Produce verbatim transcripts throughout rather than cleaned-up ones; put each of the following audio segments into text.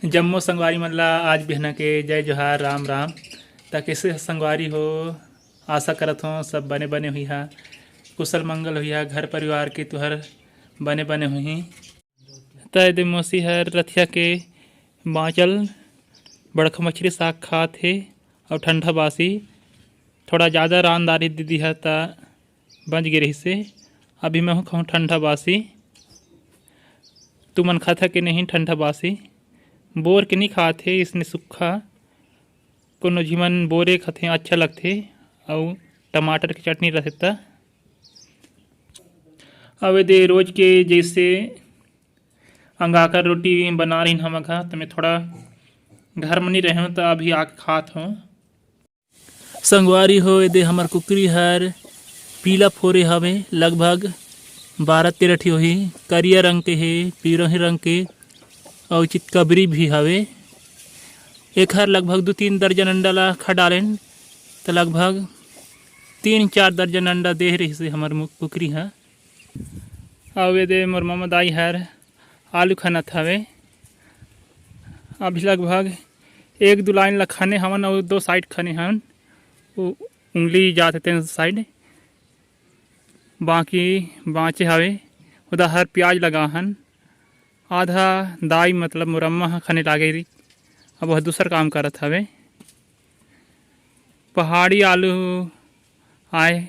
जम्मो संगवारी मन ला आज बिहना के जय जोहार, राम राम। त कइसे संगवारी हो? आशा करत हों सब बने बने होइहा, कुशल मंगल होइहा, घर परिवार के तुहर बने बने होही। त एदे मौसी हर रथिया के बाँचल बड़खा मछरी साग खात हे अउ ठंडा बासी थोड़ा जादा रांध डारिस दीदी ह, त बच गे रहिसे। अभी मैं हूँ खाहूँ ठंडा बासी। तुमन खाता के नहीं ठंडा बासी? बोर के नहीं खात हे, इसने सुक्खा। कोनो झिमन बोरे खाथे, अच्छा लगथे। अउ टमाटर के चटनी रथे त। अब एदे रोज के जैसे अंगाकर रोटी बना रहिन हमन हा, त मैं थोड़ा घर म नहीं रहेंव, त अभी आके खात हों। संगवारी हो, एदे हमर कुकरी हर पीला फोरे हवे, लगभग बारह तेरह ठी होही। करिया रंग के हे, पीरही रंग के, अउ चितकबरी भी हवे। एखर लगभग दू तीन दर्जन अंडा ला खा डालेन, त लगभग तीन चार दर्जन अंडा दे रहिसे हमर मु-, कुकरी ह। अउ एदे मोर ममा दाई हर आलू खनत हवे। अभी लगभग एक दू लाइन ला खने हवन अउ दो साइड खने हवन, वो उंगली जात हे तेन साइड। बाकी बाँचे हवे, ओदा हर प्याज लगा हन। आधा दाई मतलब मोर अम्मा ह खने लागे रही, अब वह दूसर काम करत हवे। पहाड़ी आलू आए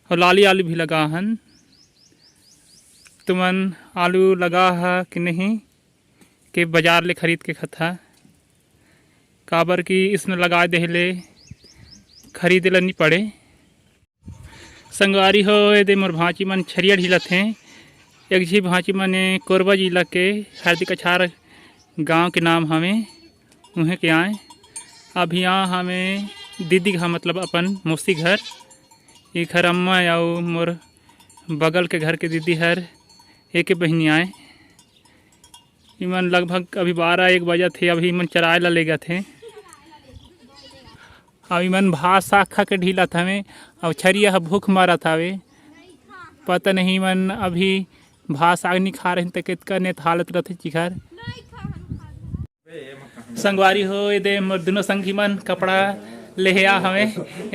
अउ लाली आलू भी लगा हन। तुमन आलू लगा ह कि नहीं, के बाजार ले खरीद के खथा, काबर कि इसने लगा देहे ले खरीदे ला नहीं पड़े। संगवारी हो, एदे मोर भांची मन छरिया ढीलत हें। एक झी भांची मन कोरबा जिला के हरदी कछार गांव के नाम हवे, उहें के आए। अभी आ हवे दीदी घर, मतलब अपन मौसी घर। एखर अम्मा अउ मोर बगल के घर के दीदी हर एके बहिनी आए। इमन लगभग अभी बारह एक बजत हे, अभी इमन चराए ला लेगत हे। अब इमन भात साग खा के ढीलत हवे, अउ छरिया ह भूख मरत हवे। पता नहीं इमन अभी भात साग नहीं खा रहे त कितका नेत हालत रथे जिखर। संगवारी हो, एदे मोर दुनो संगी मन कपड़ा लेहे आ हवे।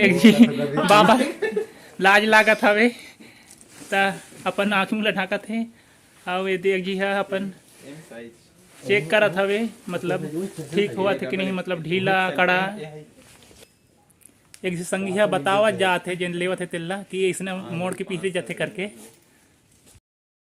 एक जी बाबा लाज लागत हवे, त अपन आँखी मुँह ला ढाकत हे। अउ एदे एक जी ह अपन चेक करत हवे, मतलब ठीक होवत हे कि नहीं, मतलब ढीला कड़ा। एक जी संगी ह बतावत जात हे, जेन लेवत हे तेला, कि इसने मोड़ के पीछे जाथे करके।